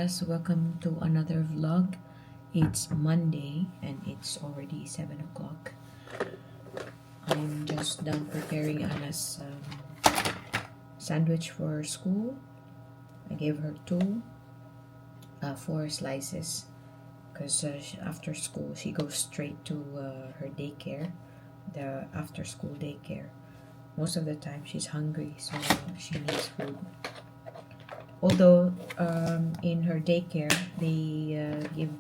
titas, welcome to another vlog. It's Monday and it's already 7 o'clock. I'm just done preparing Anna's sandwich for school. I gave her 4 slices because after school she goes straight to her daycare, the after school daycare. Most of the time she's hungry, so she needs food. Although in her daycare they give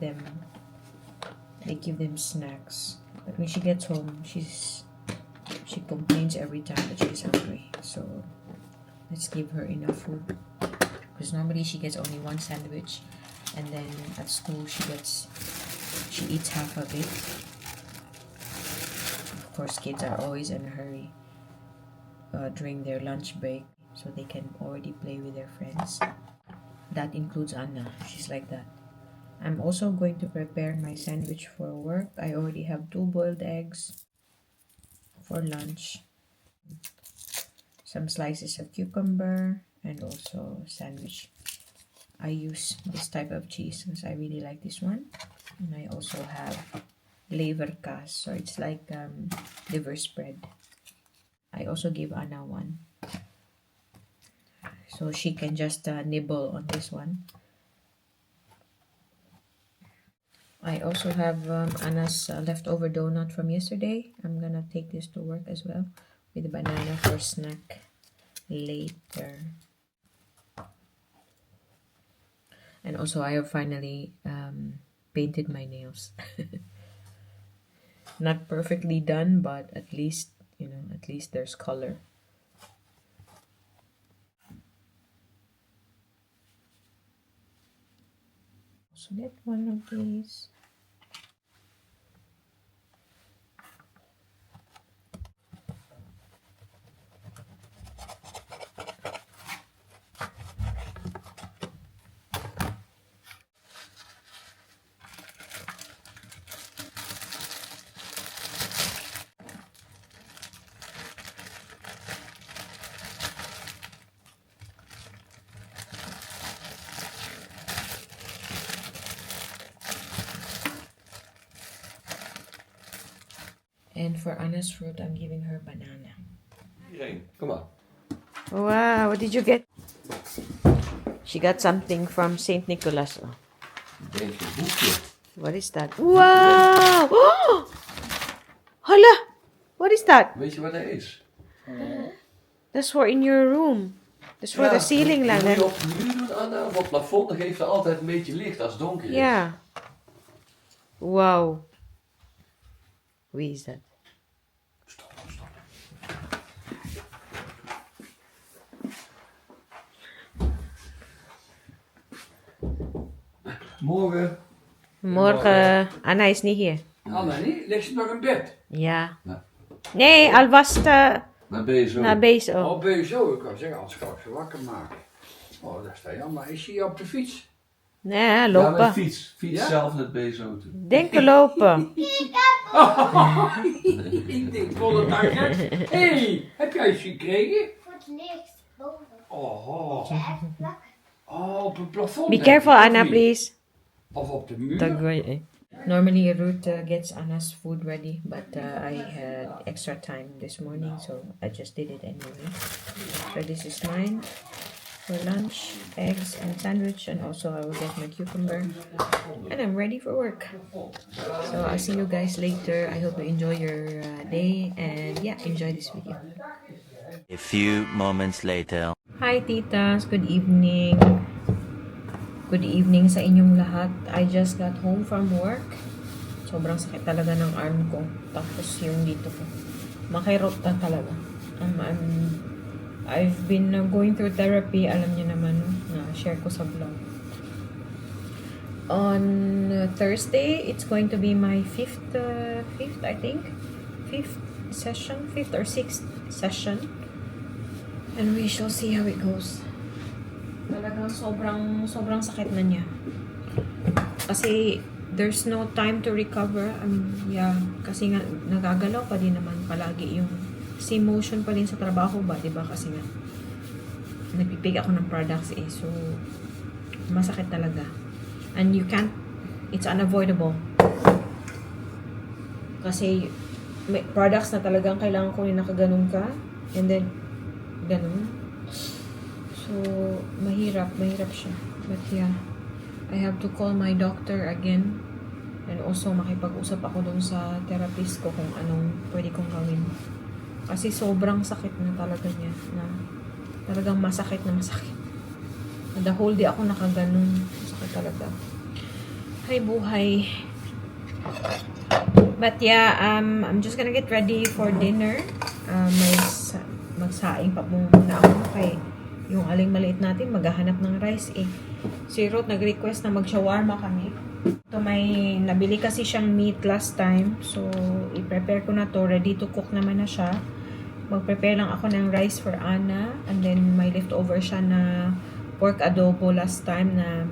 them snacks, but when she gets home she complains every time that she's hungry. So let's give her enough food, because normally she gets only 1 sandwich, and then at school she eats half of it. Of course, kids are always in a hurry during their lunch break, so they can already play with their friends. That includes Anna. She's like that. I'm also going to prepare my sandwich for work. I already have 2 boiled eggs for lunch, some slices of cucumber, and also sandwich. I use this type of cheese because I really like this one. And I also have leverkas, so it's like liver spread. I also give Anna one, so she can just nibble on this one. I also have Anna's leftover donut from yesterday. I'm gonna take this to work as well with a banana for snack later. And also I have finally painted my nails. Not perfectly done, but at least there's color. So get one of these. And for Anna's fruit, I'm giving her banana. Iedereen, kom maar. Wow, what did you get? She got something from Saint Nicholas. Oh. Denk je boekje. What is that? Wow! Oh! Hala! What is that? Weet je wat dat is? That's for in your room. That's for the ceiling lamp. Moet je lamp. op de muur doen, Anna, of op het plafond, dan geeft het altijd een beetje licht als het donker is. Yeah. Wow. Wie is dat? Stop. Morgen. Morgen. Anna is niet hier. Anna niet? Ligt ze nog in bed? Ja. Ja. Nee, al was het Naar Bezo. naar Bezo. Oh, ben je zo? Ik kan zeggen, anders ga ik ze wakker maken. Oh, dat is wel jammer. Is hij op de fiets? Nee, Ja, met lopen. fiets. Fiets Ja? zelf naar Bezo toe. Denken lopen. Ik denk, volle het nou gek. Hé, heb jij iets gekregen? Voor het licht boven. Oh, Even plakken. oh, op het plafond. Be denk careful, ik, of Anna, niet? please. Of op de muur. Normally Ruth gets Anna's food ready, but I had extra time this morning, so I just did it anyway. So this is mine for lunch, eggs and sandwich, and also I will get my cucumber, and I'm ready for work. So I'll see you guys later. I hope you enjoy your day, and yeah, enjoy this video. A few moments later. Hi titas, good evening. Good evening sa inyong lahat. I just got home from work. Sobrang sakit talaga ng arm ko. Tapos yung dito ko. Makirot na talaga. I've been going through therapy. Alam niyo naman, na share ko sa vlog. On Thursday, it's going to be my fifth I think. Fifth or sixth session. And we shall see how it goes. Talagang sobrang sakit na niya. Kasi there's no time to recover. Yeah, kasi nga nagagalaw pa din naman palagi yung same motion pa din sa trabaho ba, 'di ba? Kasi nga nagpipig ako ng products So Masakit talaga. And you can't, it's unavoidable. Kasi may products na talagang kailangan ko rin nakaganon ka. And then, ganun. So, mahirap siya. But yeah, I have to call my doctor again. And also, makipag-usap ako dun sa therapist ko kung anong pwede kong gawin. Kasi sobrang sakit na talaga niya. Na talagang masakit na masakit. The whole day ako nakaganon. Masakit talaga. Hay buhay. But yeah, I'm just gonna get ready for dinner. Magsaing pa muna ako kay yung aling maliit natin maghahanap ng rice eh. Si Ruth nag-request na mag-shawarma kami. Ito may nabili kasi siyang meat last time. So, i-prepare ko na to. Ready to cook naman na siya. Mag-prepare lang ako ng rice for Anna. And then, may leftover siya na pork adobo last time na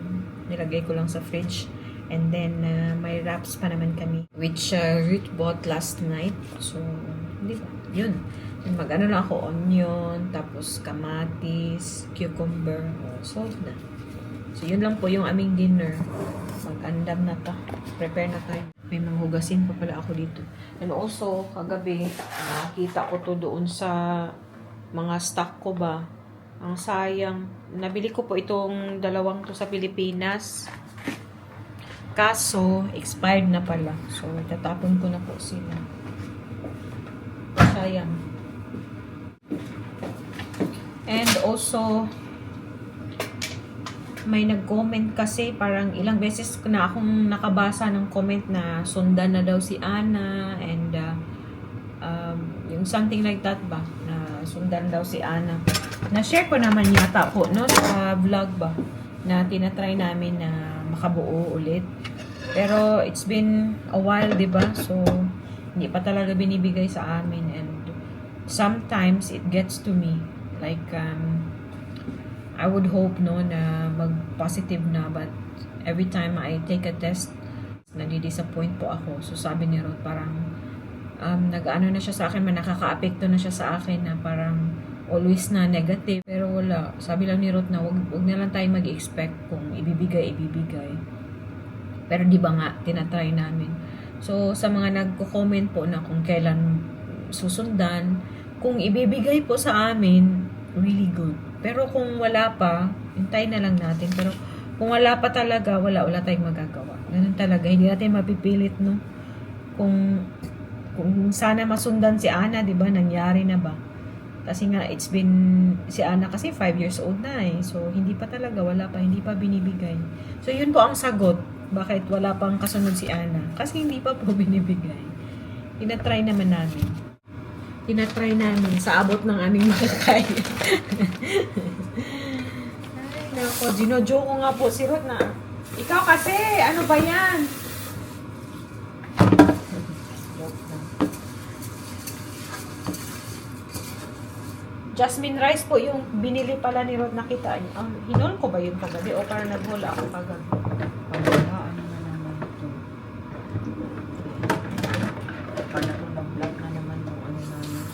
nilagay ko lang sa fridge. And then, may wraps pa naman kami. Which Ruth bought last night. So, di ba? Yun. Mag-ano lang ako, onion, tapos kamatis, cucumber. Solved na. So, yun lang po yung aming dinner. Mag-andam na ta. Prepare na tayo. May mga hugasin pa pala ako dito. And also, kagabi, nakita ko to doon sa mga stock ko ba. Ang sayang. Nabili ko po itong dalawang to sa Pilipinas. Kaso, expired na pala. So, tatapon ko na po sila. Sayang. And also, may nag-comment kasi parang ilang beses na akong nakabasa ng comment na sundan na daw si Anna and yung something like that ba na sundan daw si Anna. Na-share ko naman yata po no sa vlog ba na tinatry namin na makabuo ulit. Pero it's been a while, 'di ba? So hindi pa talaga binibigay sa amin and sometimes it gets to me like I would hope no na mag-positive na but every time I take a test nadi-disappoint po ako. So sabi ni Ruth parang nag-ano na siya sa akin, nakaka-apekto na siya sa akin na parang always na negative. Pero wala. Sabi lang ni Ruth na wag na lang tayo mag-expect kung ibibigay. Pero di ba nga tinatry namin. So sa mga nagko-comment po na kung kailan susundan, kung ibibigay po sa amin, really good. Pero kung wala pa, hintayin na lang natin. Pero kung wala pa talaga, wala tayong magagawa. Ganun talaga. Hindi natin mapipilit, no? Kung sana masundan si Anna, di ba? Nangyari na ba? Kasi nga, it's been, si Anna kasi 5 years old na eh. So, hindi pa talaga, wala pa, hindi pa binibigay. So, yun po ang sagot. Bakit wala pang kasunod si Anna? Kasi hindi pa po binibigay. Tinatry naman namin. Tinatry namin sa abot ng aming makakaya. Ay, nako. Ginojoke ko nga po si Ruth na, ikaw kasi, ano ba yan? Jasmine rice po yung binili pala ni Ruth, nakita niyo. Hinol ko ba yun kagabi o parang naghula ako kagabi? Pagkakaan na naman ito. Parang ito nag-vlog na naman yung ano namin.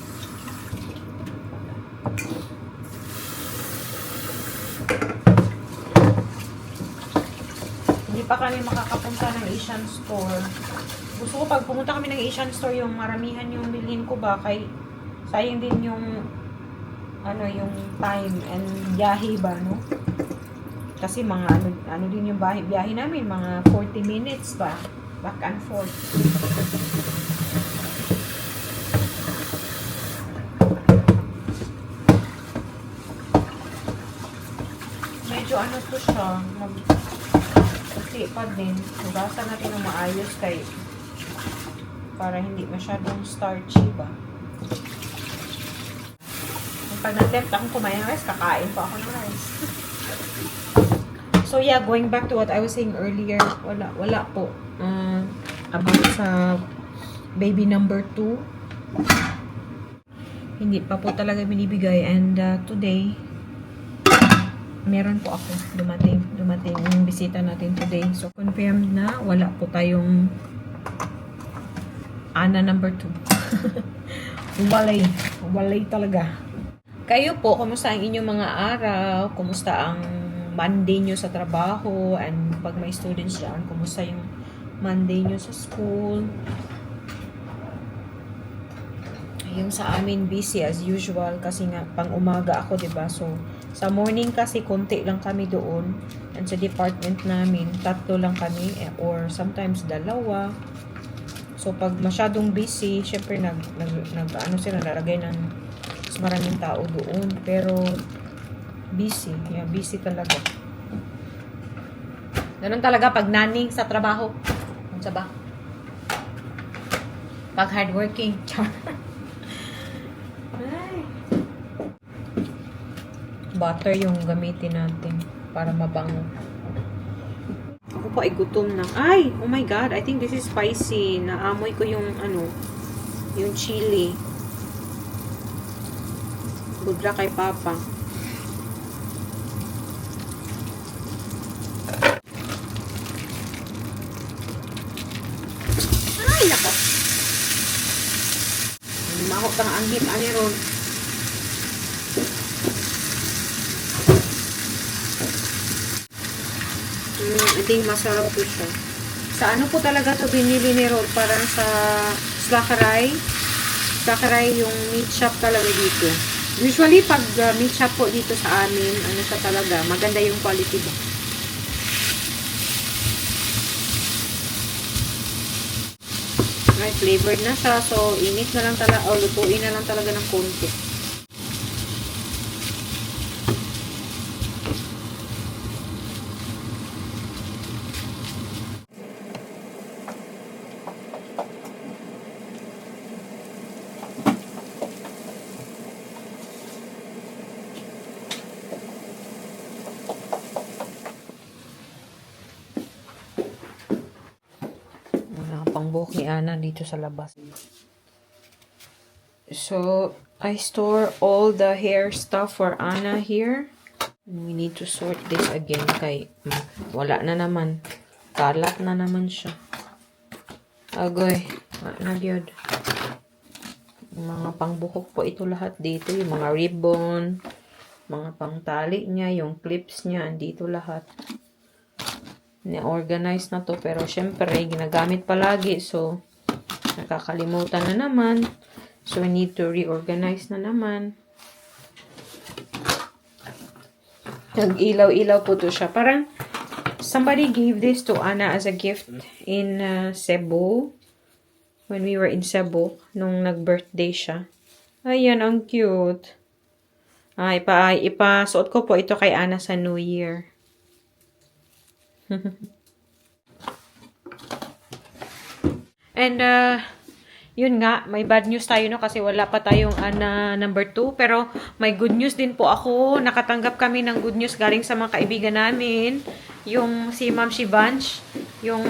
Hindi pa kami makakapunta ng Asian store. Gusto ko pag pumunta kami ng Asian store, yung maramihan yung bilhin ko ba, kay sayang din yung yung time and biyahe ba, no? Kasi mga ano din yung biyahe namin, mga 40 minutes ba, back and forth. Medyo ano to siya, kasi pa din, hugasan natin ng maayos kay para hindi masyadong starchy ba. Pag na-tempt akong kumain ng rice, kakain pa ako ng rice. So yeah, going back to what I was saying earlier, wala po. About sa baby number 2. Hindi pa po talaga binibigay. And today, meron po ako. Dumating yung bisita natin today. So confirmed na wala po tayong Anna number 2. Walay talaga. Kayo po, kumusta ang inyong mga araw? Kumusta ang Monday nyo sa trabaho, and pag may students dyan, kumusta yung Monday nyo sa school. Yung sa amin busy as usual kasi nga pang umaga ako, 'di ba? So sa morning kasi konti lang kami doon, and sa department namin 3 lang kami, or sometimes 2. So pag masyadong busy, syempre ano sila, lalagay ng mas maraming tao doon, pero busy, busy talaga. Ganun talaga pag naning sa trabaho. Ano sa ba? Pag hardworking. Char. Butter yung gamitin natin para mabango. Ako po ay gutom na. Ay! Oh my God! I think this is spicy. Naamoy ko yung yung chili. Budra kay Papa. Ay! Nako! Mahok kang anghit. Ani ron. I think masarap po siya. Sa ano po talaga to binili ni Rod? Parang sa Slakaray. Slakaray yung meat shop talaga dito. Usually, pag meat shop po dito sa amin, ano siya talaga, maganda yung quality ba. Ay, flavored na siya. So, init na lang talaga, o lutuin na lang talaga ng konti. Pangbuhok ni Ana dito sa labas. So, I store all the hair stuff for Ana here. We need to sort this again kay wala na naman. Kalat na naman siya. Agoy, na gyud. Mga pangbuhok po ito lahat dito. Yung mga ribbon, mga pangtali niya, yung clips niya, andito lahat. Na-organize na to, pero syempre ginagamit palagi, so nakakalimutan na naman, so we need to reorganize na naman. Nag-ilaw-ilaw po to siya. Parang somebody gave this to Ana as a gift in Cebu, when we were in Cebu nung nag-birthday siya. Ayan, ang cute. Ipasuot ko po ito kay Ana sa New Year. And yun nga, may bad news tayo no kasi wala pa tayong number 2, pero may good news din po ako. Nakatanggap kami ng good news galing sa mga kaibigan namin, yung si Ma'am Shivansh, yung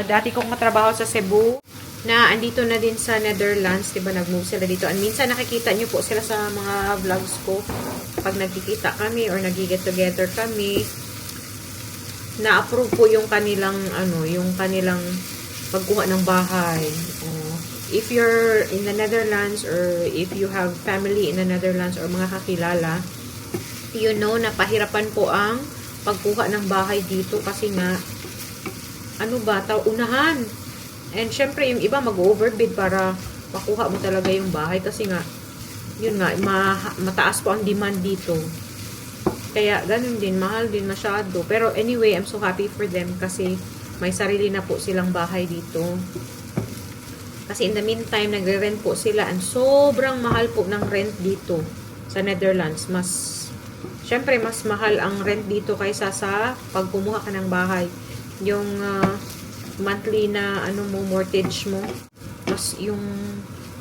dati kong katrabaho sa Cebu, na andito na din sa Netherlands, diba, nag-move sila dito. And minsan nakikita nyo po sila sa mga vlogs ko pag nagkikita kami or nag-get together kami. Na-approve po yung kanilang pagkuha ng bahay. If you're in the Netherlands, or if you have family in the Netherlands or mga kakilala, you know na pahirapan po ang pagkuha ng bahay dito kasi nga unahan. And syempre yung iba mag-overbid para makuha mo talaga yung bahay kasi nga yun nga mataas po ang demand dito. Kaya, ganun din, mahal din masyado. Pero anyway, I'm so happy for them kasi may sarili na po silang bahay dito. Kasi in the meantime, nagre-rent po sila and sobrang mahal po ng rent dito sa Netherlands. Syempre, mas mahal ang rent dito kaysa sa pag kumuha ka ng bahay. Yung monthly na mortgage mo, mas yung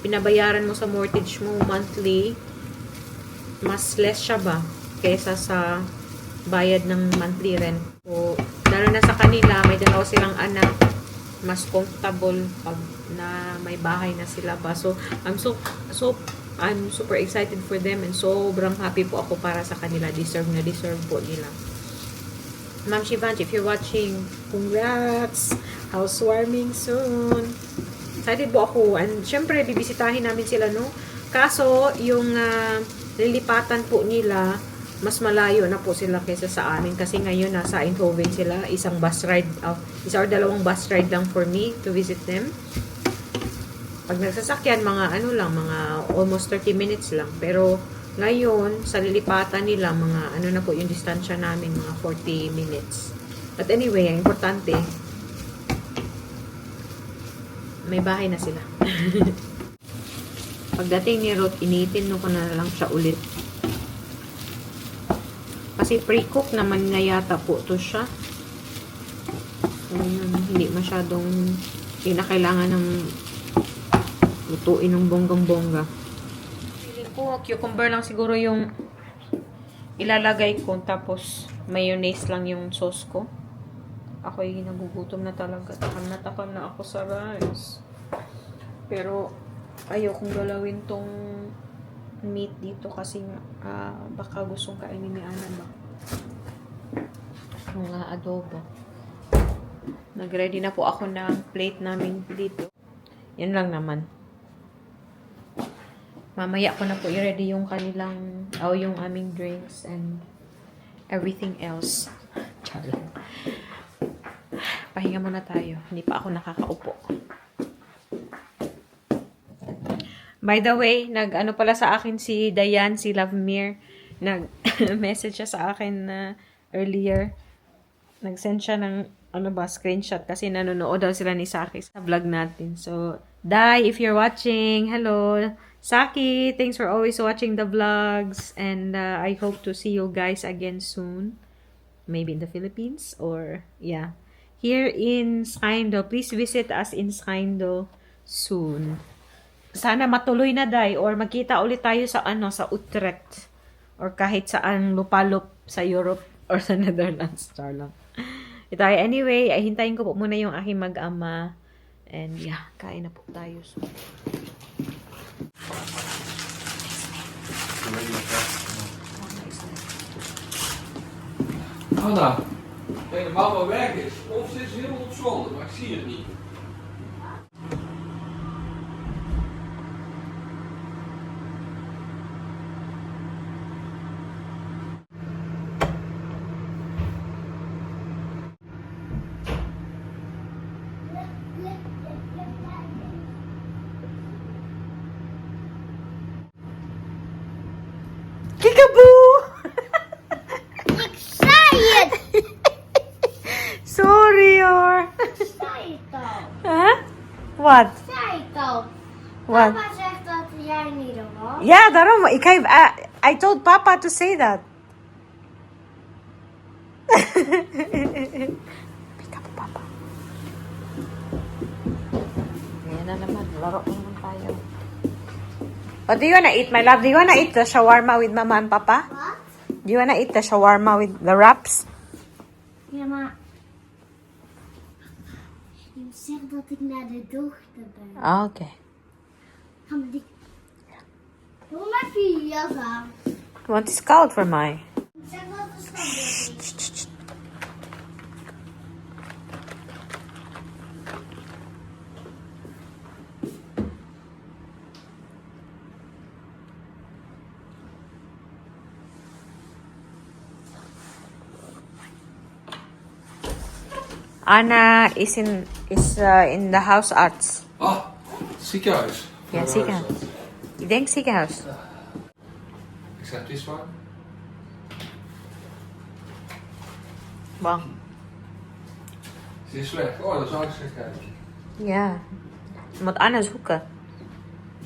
pinabayaran mo sa mortgage mo monthly, mas less siya ba kaysa sa bayad ng monthly rent. So, lalo na sa kanila, may dalawa silang anak, mas comfortable pag na may bahay na sila ba. So, I'm super excited for them and sobrang happy po ako para sa kanila. Deserve po nila. Ma'am Shivansh, if you're watching, congrats! Housewarming soon! Excited po ako. And syempre, bibisitahin namin sila, no? Kaso, yung lilipatan po nila, mas malayo na po sila kaysa sa amin kasi ngayon nasa Eindhoven sila, isang bus ride, isa or dalawang bus ride lang for me to visit them. Pag nagsasakyan, mga ano lang, mga almost 30 minutes lang. Pero ngayon, sa lilipatan nila, mga ano na po yung distansya namin, mga 40 minutes. But anyway, ang importante, may bahay na sila. Pagdating ni Ruth, initin ko na lang siya ulit. Kasi pre-cook naman na yata po to siya. Hindi masyadong, hindi na kailangan ng lutuin ng bonggang-bongga. Feeling ko, cucumber lang siguro yung ilalagay ko. Tapos, mayonnaise lang yung sauce ko. Ako'y nagugutom na talaga. Takam na ako sa rice. Pero, ayokong galawin tong meat dito kasi baka gustong kainin ni Ana ba. Mga adobo. Nag-ready na po ako ng plate namin dito. Yan lang naman. Mamaya ko na po i-ready yung kanilang, yung aming drinks and everything else. Charot. Pahinga muna tayo. Hindi pa ako nakakaupo. By the way, nag-ano pala sa akin si Dayan, si Lovemere. Nag-message siya sa akin earlier. Nag-send siya ng screenshot kasi nanonood daw sila ni Saki sa vlog natin. So, Day, if you're watching, hello. Saki, thanks for always watching the vlogs. And I hope to see you guys again soon. Maybe in the Philippines or, yeah. Here in Scindo. Please visit us in Scindo soon. Sana matuloy na, Day, or magkita ulit tayo sa sa Utrecht or kahit saan lupalop sa Europe or sa Netherlands. Char lang. Ito ay anyway, ay hintayin ko po muna yung aking mag-ama and yeah, kain na po tayo. So. Anna, ik denk dat mama weg is. Of ze is helemaal op zolder, maar ik zie het niet. Kickaboo! Excited! Sorry, or... Excited! Huh? What? Excited! What? Papa zegt dat jij niet was. Yeah, daarom. I told Papa to say that. Pick up, Papa. Ayan na naman. Laro naman tayo. What do you wanna eat, my love? Do you wanna eat the shawarma with Mama and Papa? Wat? Do you wanna eat the shawarma with the wraps? Ja, maar... Je zegt dat ik naar de dochter ben. Ah, okay. Ga maar die... Waarom heb je je jas aan? Want it's koud voor mij. Zeg dat de standbeeld is. Anna is in the house arts. Ah, ziekenhuis. Ja, ziekenhuis. Ik denk ziekenhuis. Ik zeg, het is waar. Wow. Ze is weg. Oh, dat zou ik eens kijken. Ja. Je moet Anna zoeken.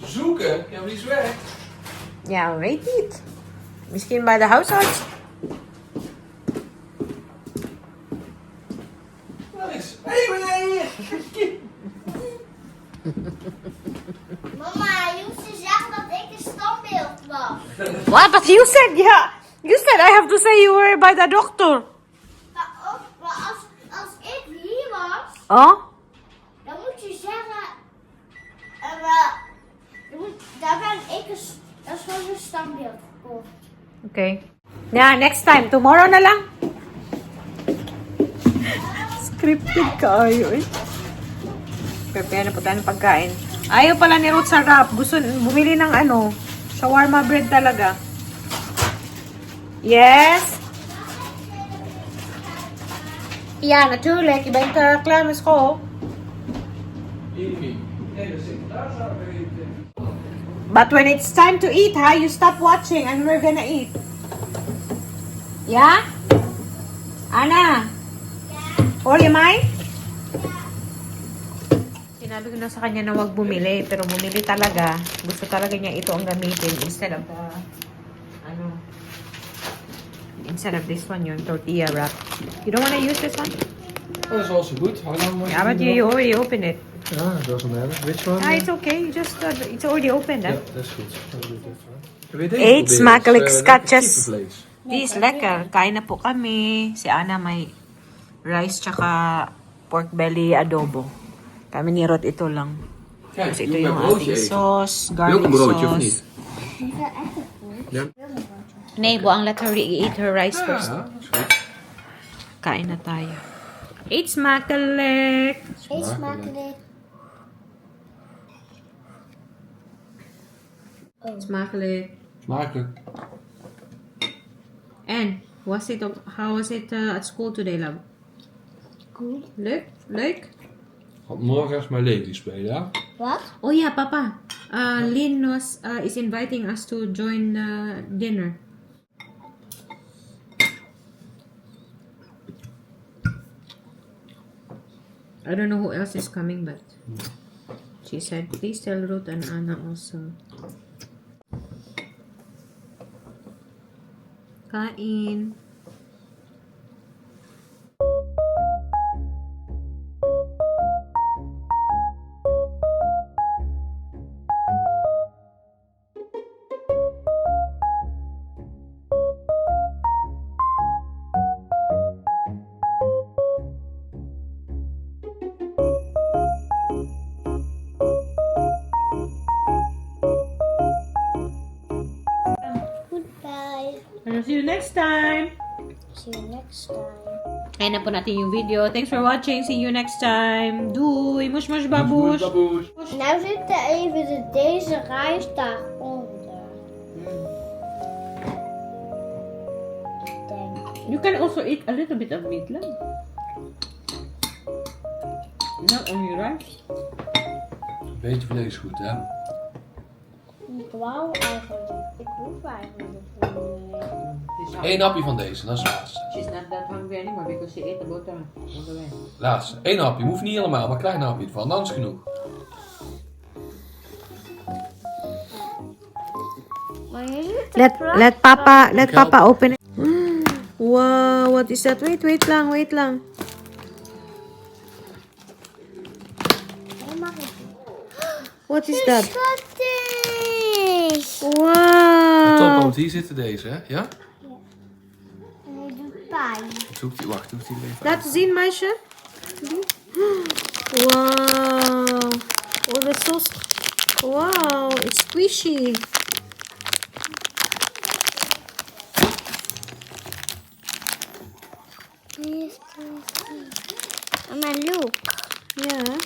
Zoeken? Ja, maar die is weg. Ja, weet niet. Misschien bij de huisarts. Waar is? Hé, ben jij hier? Mama, je hoeft te zeggen dat ik een standbeeld was. What? But you said, yeah. You said I have to say you were by the doctor. Maar als ik hier was, Oh? dan moet je zeggen... daar ben ik dat is gewoon een standbeeld gekocht. Okay. Yeah, next time. Tomorrow na lang. Scripted kayo eh. Prepare na po tayo ng pagkain. Ayaw pala ni Ruth sa wrap. Gusto bumili ng shawarma bread talaga. Yes? Ja, natuurlijk. Je bent klaar met school. Amy. Nee, dat zit daar zo even. But when it's time to eat, you stop watching and we're gonna eat. Yeah? Anna? Or you mind? Sinabi ko na sa kanya na wag bumili, pero bumili talaga. Gusto talaga niya ito ang gamitin instead of instead of this one, yung tortilla wrap. You don't want to use this one? Oh, dat is also good. How long was Yeah, but you already opened it. Yeah, it doesn't matter. Which one? Ah, it's okay. You just it's already opened. Ja, Huh? dat is goed. Dan doe ik dit voor. Eet smakelijk scratches. Kippenvlees. Die is lekker. Kain na po kami. Si Ana may rice tsaka pork belly adobo. Kami ni Rod ito lang. Kijk, Tapos je ito moet met yung broodje ating eten. sauce, Wil je ook garlic een broodje of sauce. niet? Is dat echt een goed? Ja. Nee, buang let her eat her rice Ja, first. dat is goed. Kain na tayo. Eat smakelijk. Eet smakelijk. Smakelijk. Smakelijk. En, how was it at school today, love? Goed. Leuk? Leuk? Want morgen is mijn lady spelen, ja? Wat? Oh yeah, Papa. Lynn is inviting us to join dinner. I don't know who else is coming, but she said, please tell Ruth and Anna also. Kain. Goodbye. And see you next time. See you next time. Ayan na po natin yung video. Thanks for watching. See you next time. Doei. Mush mush babush. Baboes. Nou zit er even deze rijst daaronder. Denk ik. You can also eat a little bit of meat lang. Not only rice. Een beetje vlees is goed, hè? Ik wou eigenlijk. Ik hoef eigenlijk niet. 1 hapje van deze, dat is het laatste. She's not that hungry anymore because she ate the butter all the way. Laatste. 1 hapje. Hoeft niet helemaal, maar een klein hapje ervan. Dan is genoeg. Maar je ziet Let Papa open it. Wow, what is that? Wait lang. What is that? schattig. Wow. Top, want hier zitten deze, hè? Ja? En hij doet pijn. Wacht, hoeft hij er even Laat zien, meisje. Wow. Oh, that's so... Wow, it's squishy. Maar look. Yeah.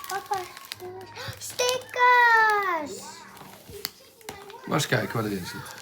Papa, stickers. Maar eens kijken wat erin zit.